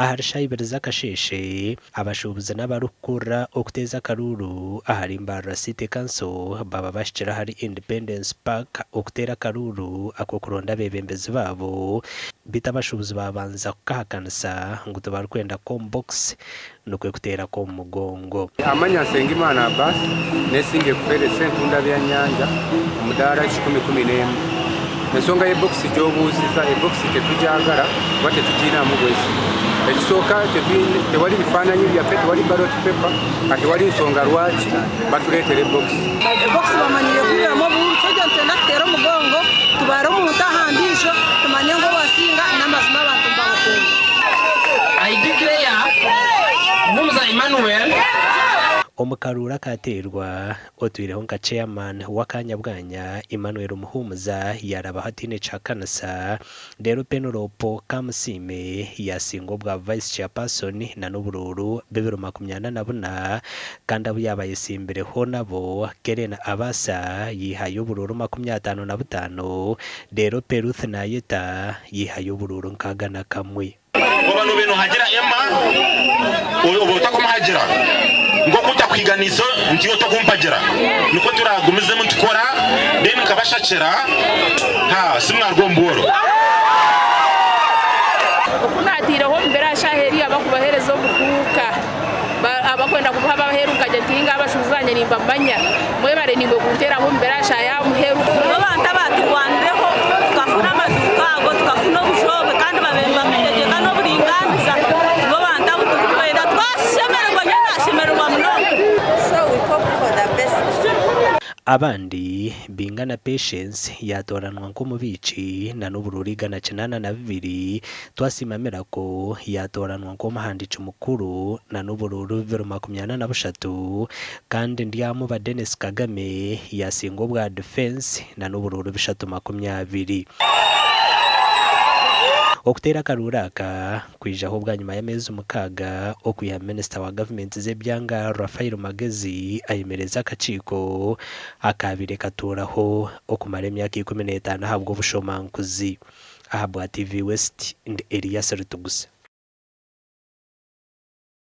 Ahari shaaha ibiri z'akasheeshe, abashuubuzi n'abarikukurira okuteeza akaruuru ahari Mbarara City Council baaba bahikire ahari Independence Park okuteera akaruuru ak'okuronda abeebembezi baabo beitu abashuubuzi baabanza kukahakanisa ngu tibarikwenda Com-box nikwo kuteera ak'omu mugongo. Amanya Nsengimana Abbas, Nesimbye kuheereza entunda byanyanja omudaara 111. Ensonga y'ebokisi gy'obuuziza, ebokisi tetugyagara kuba tetugiinaamu bwesigwa. Ekisooka tewari bifaananyi byaffe, tewari ballot paper, tewari nshonga rwaki batureetera ebokisi. Ebokisi bamanyire kwihiramu obuhuuru, so itwe nitwenda kuteera omugongo tubare omuntu aha ndiijo tumanye ngu owasinga n'amazima abantu nibamukunda. I declare Muhumuza Emmanuel. Omu karuuru akateerwa, otwireho nka Chairman w'akaanya bwanya, Emmanuel Muhumuza yaarabaho ataine kihakanisa, reero Penelope Kamusiime yaasinga obwa Vice Chairperson na n'oburuuru b'ebiro makumyana na buna kandi abu yaaba ayesimbireho nabo Kellen Abasa yaihayo oburuuru 55 reero Peruth Nayeta yaihayo oburuuru 61. Oba noobaire noohagira Emma, oba otakumuhagira. Nk'oku ntakuhiganiise nti iwe tokumpagira, nikwo turagumizemu nitukora then nkabashakira ha si mwaruga omu bworo. Oku naataireho omu biro aha shaaha eriya abarikubaheereza obuhuuka abarikwenda kubuha ab'aheeru nkagira nti hinga abashuubuzi bangye nimbamanya mwebare naimwe kunteeraho omu biro aha shaaha y'aha muheru. Nibo bantu abaturwanireho tukafuna amaduuka ago, tukafuna obujoobe kandi babaire nibatutegyeka n'oburingaaniza. Nibo bantu abu turikwenda. Twashemererwa, nyowe naashemererwa munonga. So we hope for the best. Abandi, Bingana Patience yaatooranwa nk'omubiiki na n'oburuuru 802, Twasiima Miracle yaatooranwa nk'omuhandiiki mukuru na n'oburuuru 243 kandi Ndyamuba Denis Kagame yaasinga obwa Defence na n'oburuuru 320. Okuteera akaruuru aka kwijaho bwanyima y'ameezi mukaaga okwiha minisita wa gavumenti z'ebyanga Raphael Magezi ayemereze akakiiko akaabaire katuuraho okumara emyaka 15 ahabw'obushomankuzi. Ahabwa TV West, ndi Elias Rutugusa.